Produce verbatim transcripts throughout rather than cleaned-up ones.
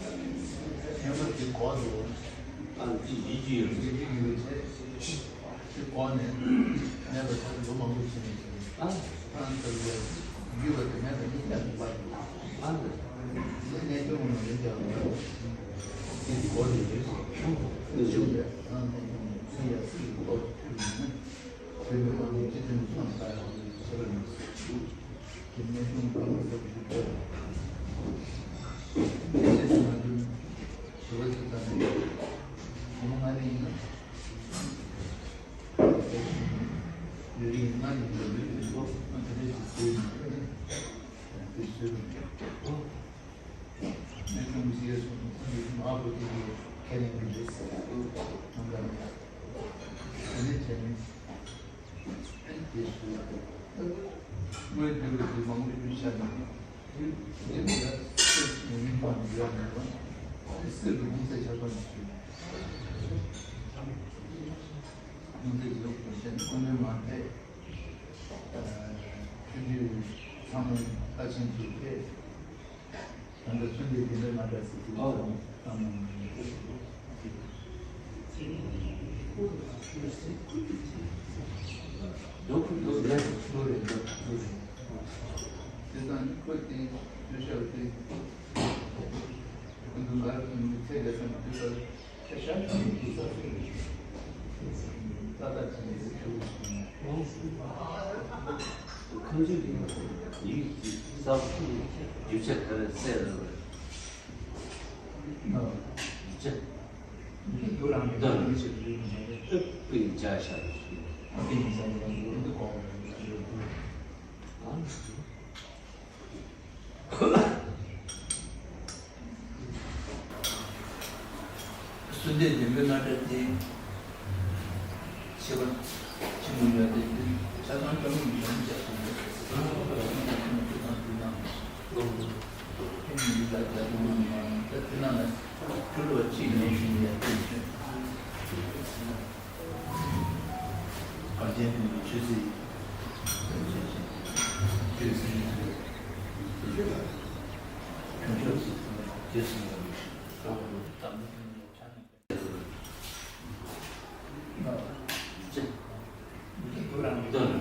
ཨ་ནི་དེ་གོ་འདུག་ཨ་ནི་དེ་ཡིད་ཀྱི་ཡོད་ཚད་ཀྱི་ཡོད་ཚད་དེ་གོ་ནས་གནས་པ་ཐག་ལོ་མང་པོ་ཕྱིན་ནས་ཀྱང་ཨ་ཨ་ནི་ལྟ་བུའི་རྒྱུད་པ་དེ་མེད་པ་གཉིས་ཀ་མི་འབར་འདུག་ཨ་ནི་དེ་གནས་སྐྱོང་ངམ་ཡིན་ཀྱང་དེ་གོ་ནས་ཡོད་ཚད་དེ་བྱུང་བས་ཨ་ནི་ཡང་སྲིད་ཡ་སྲིད་ཀྱི་གོ་ཐུབ་ཡིན་ན་དེ་མི་མང་པོ་སྤྱི་མཐུན་ཚོགས་ལ་ཡང་ཚོར་བ་མི་སྲིད། དེ་ནས་ཀུན་སློང་གང་ལ་སོགས་པའི་སྒོ་ནས་ཤེས་སུ་མ་གྱུར་ན་ཞི་བ་ཅིག་ཙམ་མེད། ངོ་མ་ང་ནི་ཡིན་ན་ཡུལ་རིགས་ལྔ་ཡིན་པའི་ལུས་ཀྱི་ཚོགས་ཨ་དེ་འདྲ་ཞིག་བཟོས་ནས་དེ་བཟོས་པ་རེད། གནས་ཆུང་ཞེས་གསུངས་ནས་ཀུན་གྱིས་མ་བོ་དེ་གི་ཁས་ལེན་གྱི་རེད་ཟེར་ཡ་ནང་ལ་ཡང་དེ་ནས་བྱས་ནས། དངོས་འདུལ་བའི་མང་པོ་ཞིག་བྱས་ནས་དེ་དེ་ལ་སེམས་ཉེ་མིན་པ་ནི་ཡོད་མེད་པ་དེ་སྲིད་དུ་ལྷུང་བཟེད་ཆགས་པ་ནི་ཞིག་ལྷུང་བཟེད་ཀྱི་ལུགས་དང་བཤད་ན་ཀུན་ལས་མ་འདས་ཆོས་བརྒྱུད་ཚང་མ་ལྷ་ཆེན་ཚོས་ཕེབས། ད་ལྟ་ཚུལ་འདི་དེ་འདྲ་མ་འདྲ་ཟེར་གྱི་ཨོ། ཨམ། འདུག་འདུག་རེད་འདུག་རེད་འདུག་དེ་དང་ཁོ་དེ་ཚུལ་ཤར་དེ་ཀུན་ཏུ་མར་ཐོན་མི་ཚེ་འདས་ས་མི་དུས་ལྟར། ཁྱེད་ཤར་ཕྱོགས་ཀྱི་ས་ཁུལ་ས་ད་ལྟ་ཅི་ནས་ཁྱོད་ཁོང་ཚོས་ཀྱི་ཡིག་ཅིག་ས་ཁུལ་རྒྱུ་ཆ་ག་རེ་གསལ་རེད་པས། རྒྱུ་ཆ་འདུ་རང་གི་འདུ་རང་གི་ཆེད་དུ་ཡིན་པས། ཨེ་པི་ཡིན་ཆ་ཤར་ཨ་པི་ཡིན་ས་ཡིན་པ་འདུ་འདུ་གོང་གི་འདུ་གང་། གསོལ་འདེབས་བདུན་པའི་རྣམ་གྲངས་ཏེ། ཤེས་པ་ཆེན་པོ་ཡོད་དེ། ཆ་ཚང་སྐྱོང་མི་ཡོང་ཅེས་གསུངས་ཏེ། ཁྱེད་ཉིད་ལ་རྒྱ་གྲོང་མི་མང་ད་དེ་ན་ལ་ཁྱོད་ལོ་གཅིག་ནས་བཞིན་ཡར་ཐོན་བྱུང་། གངས་ཅན་ཀུན་གྱི་ཆོས་སྲིད་ཆོས་སྲིད་ཆོས་སྲིད་ཆོས་ལ་ཁྱོད་ཆོས་སྲིད་ཆོས་སྲིད་ལ་རིགས་ཤིག་གང་དུ་དམ་པ་ཀུན་ལ་ཆ་ནས་ཀུན་ལ་ཅི་ཀུན་ལ་ཀུན་ལ་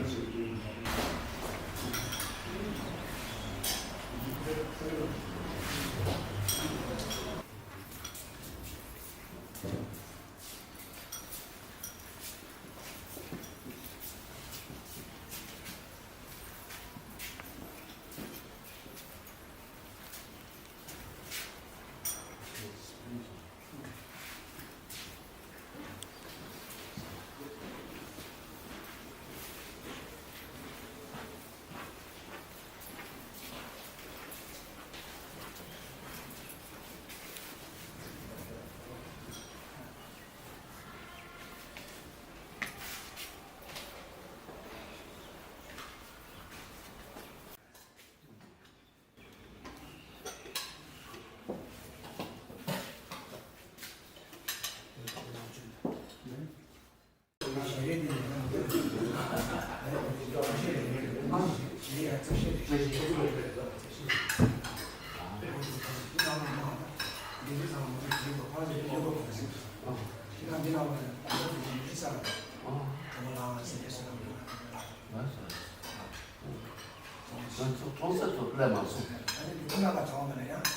ལས་མ་སོང་། ཨ་ནི་དེ་ཁོ་ན་ལ་བྱུང་བ་ན་ཡང་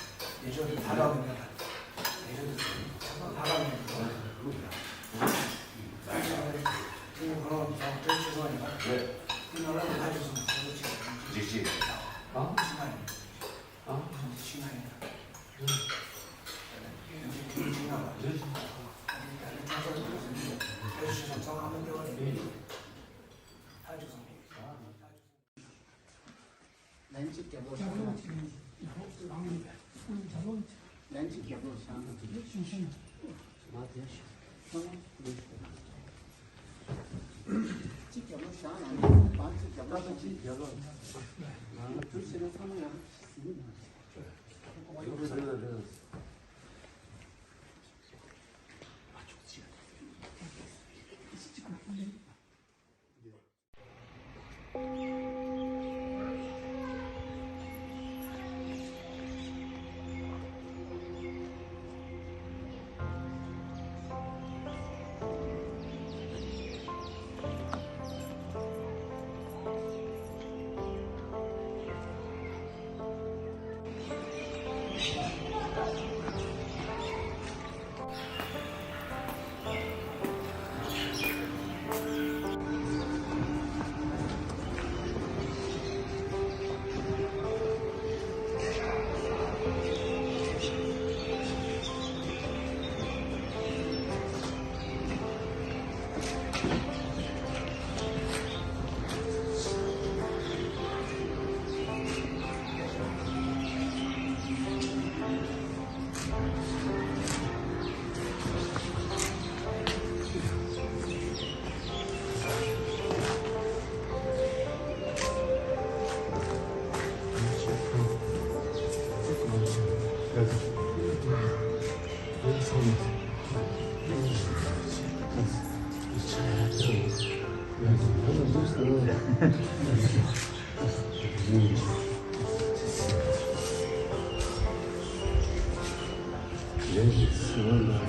ཡེ་ཤུ་དེ་ལྷ་ཁང་ནས་ཡེ་ཤུ་དེ་ཆབ་ལྷ་ཁང་ནས་ཁོ་རང་ཚོ་བྲེལ་ཆེ་སོང་ཡིན་པ། རེད། དེ་ནང་ལ་ལྷ་ཆོས་སོང་ཚོགས་པ་ཆེ་བ་ཅིག་ཅིག་ཨ་ཕྱི་ན་ཡིན། ཨ་ཕྱི་ན་ཡིན། ལན་གཅིག་རྒྱབ་ལོགས་བཞག་ན། ལན་གཅིག་རྒྱབ་ལོགས་བཞག་ན། གཅིག་རྒྱབ་ལོགས་བཞག་ན་ནི་བར་གཅིག་རྒྱབ་ལོགས་བཞག་ན། རྒྱུ་ཕྱི་ན་ཚང་མ་ཡང་ཟིན་ན།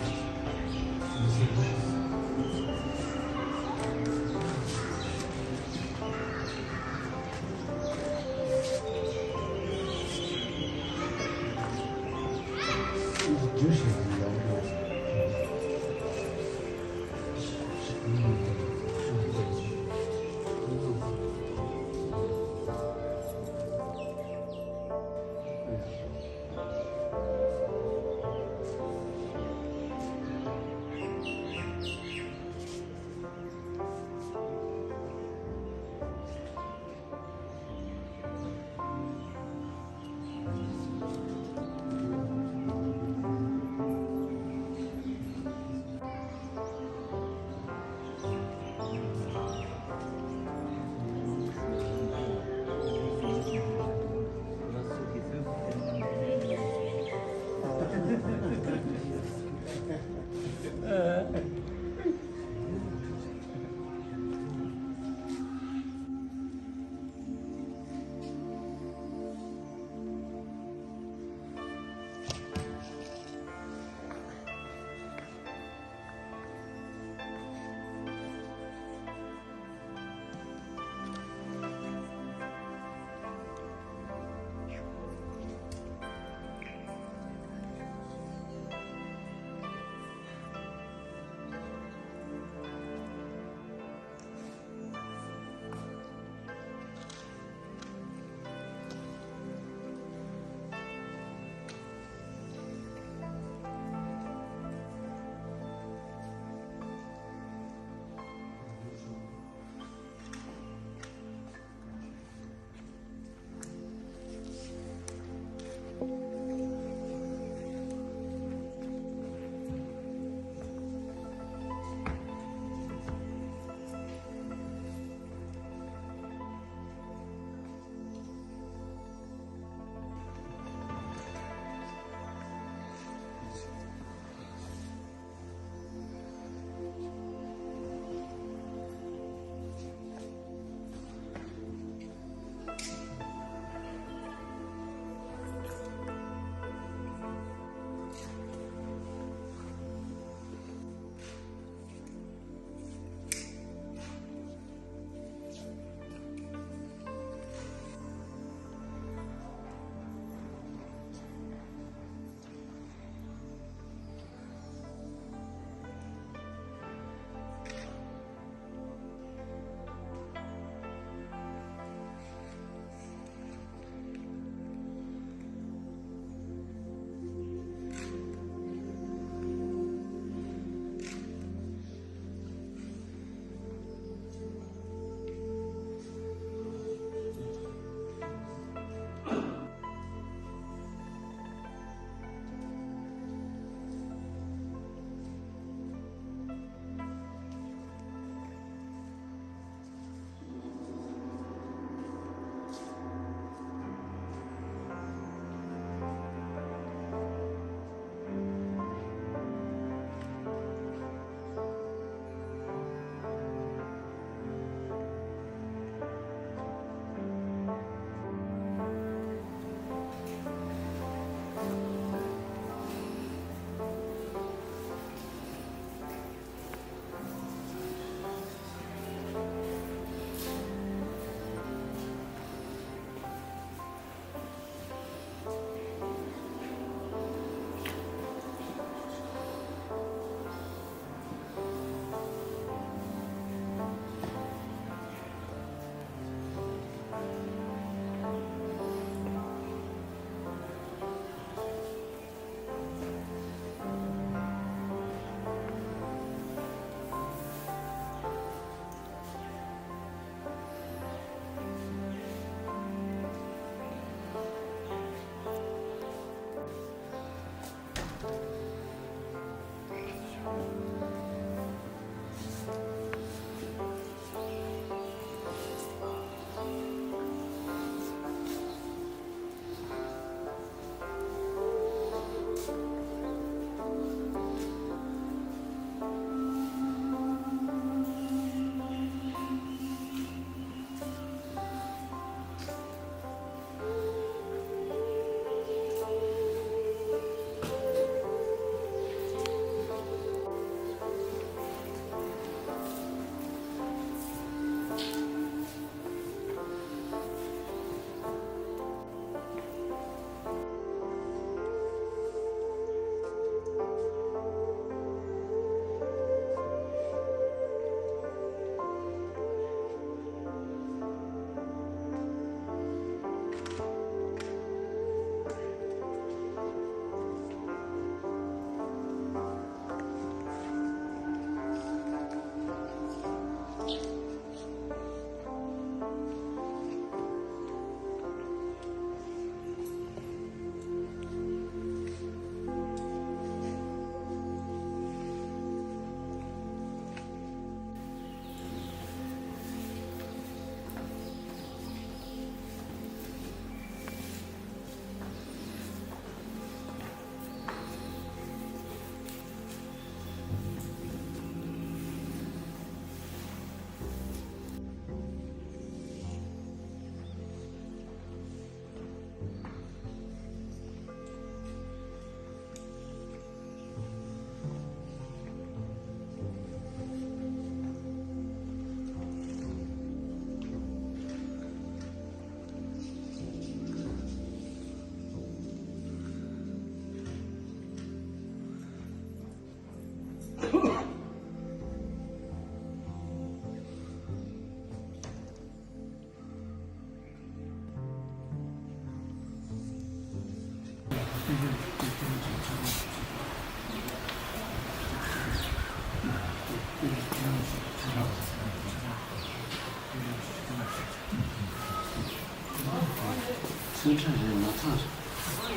ཚན་ཁྲ་རེད་མ་ཚང་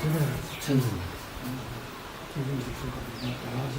རེད། ཚན་ཁྲ་རེད། ཚན་ཁྲ་རེད། ཚན་ཁྲ་རེད། ད་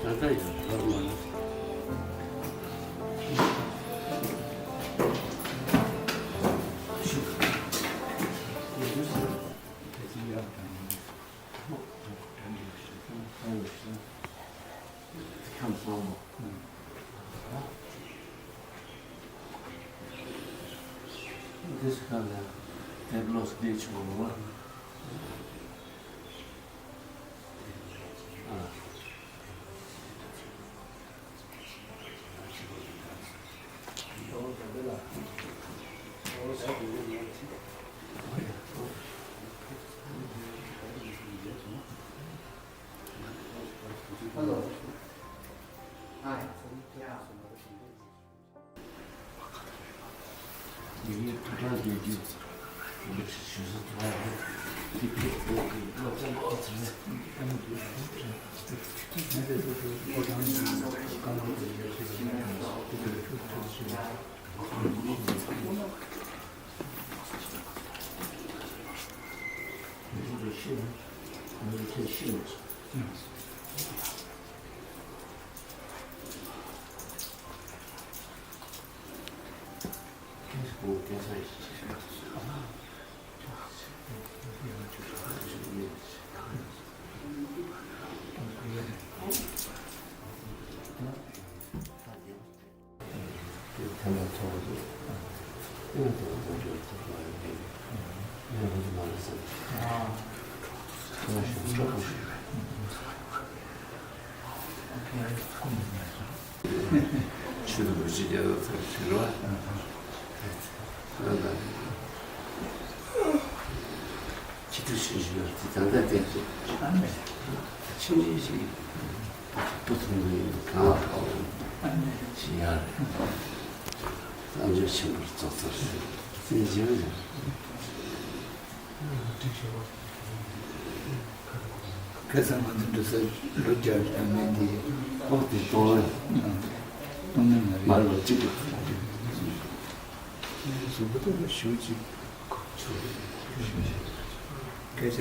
ལྟ་ཡང་བར་མ་ལ། This kind of, that looks beautiful. Hello. Hi. ཆོས་དང་བོད་ཀྱི་རྒྱལ་ཁབ་ཚར་ཞིག་རེད་བ། ཁྱི་ཐུག་ཤིང་ཞིག་ཡོད་དེ་ད་ལྟ་བལྟས་ཚེ་ཆུང་ཆུང་ཞིག་བུ་ཐུང་གི་གང་ལ་ཕབ་ཞིག་ཡ་རེད། བསམ་བརྗོད་ཆེན་པོར་རྫོགས་ཚར་ཞིག་ཅི་ཞིག་ཡོད། ཁ་སང་ང་ཚོ་འགྲོ་ས་ལོ་བརྒྱ་ཡང་མེད་དེ། ཨོ་དེ་གཏོང་རེད། གཏོང་ནི་མ་རེད། མ་རེད་པ་གཅིག་གི་གཟུགས་པོ་ལྟ་བུ་ཞུ་གཅིག་ཆུ་སྐད་ཆ།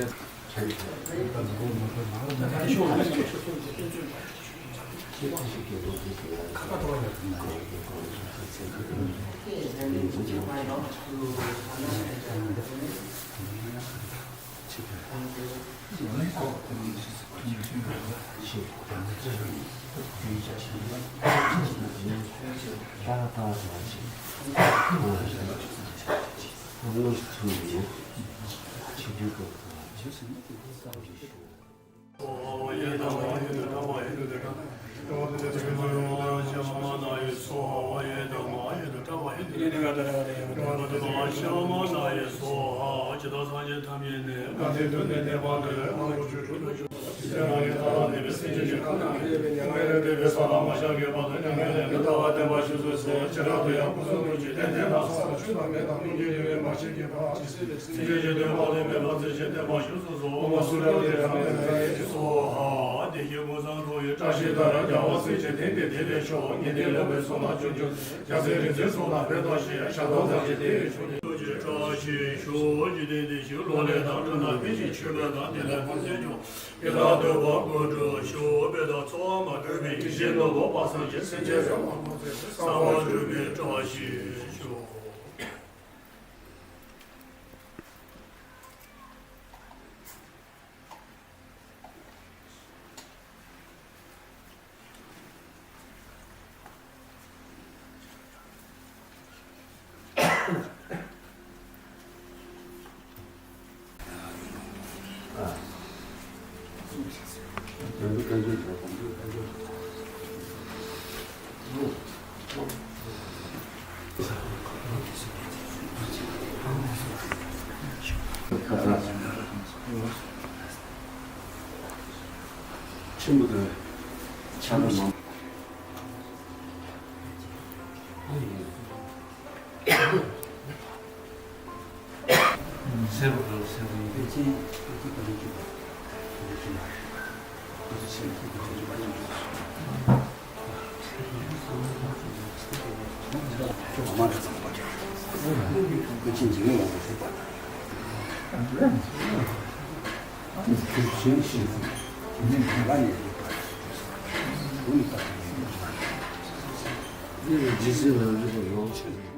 སོ་ཧ། བདེ་གཤེགས་ཀུན་བཟང་ཐུགས་ཡོད་བཀྲ་ཤིས་ལྟར། རྒྱལ་བ་སྲས་བཅས་དེང་འདིར་བདེ་ལེགས་ཤོག་ངན་འདས་ལས་འགོངས་བསོད་ནམས་ཆུང་ཆུང་། རྒྱལ་སྲས་རིག་འཛིན་གསུམ་ལ་ཕན་ཐོགས་ཤིང་། ཞབས་ཏོག་ཐམས་ཅད་དེ་ཡི་མཆོག་ནི། ཐུགས་རྗེ་བཀྲ་ཤིས་ཤོག་འཇིག་རྟེན་འདི་ཕྱི་ལོ་ལེགས་དང་། སྤྲོ་ན་ཕན་ཕྱིར་ཆོས་འཕེལ་དང་། བདེ་ལེགས་ཕུན་སུམ་ཚོགས། ཡི་དྭགས་འདོད་པ་ཀུན་འགྲུབ་ཤོག་དཔལ་དང་ཚོགས་དབང་མ་ལུས་པའི། ཡེ་ཤེས་ནོར་བུ་དཔག་བསམ་གྱིས། སེམས་ཅན་རེ་བ་ཀུན་སེལ་ཞིང་། གསང་བ་འགྲུབ་པའི་བཀྲ་ཤིས་ཤོག་ཆེན་པོ་དང་ཆ་ལ་མང་། སེར་པོ་དང་སེར་པོ་ཡིན་པས། ཇི་སྲིད་ལ་རིག་པ་ཡོངས་ཆེན།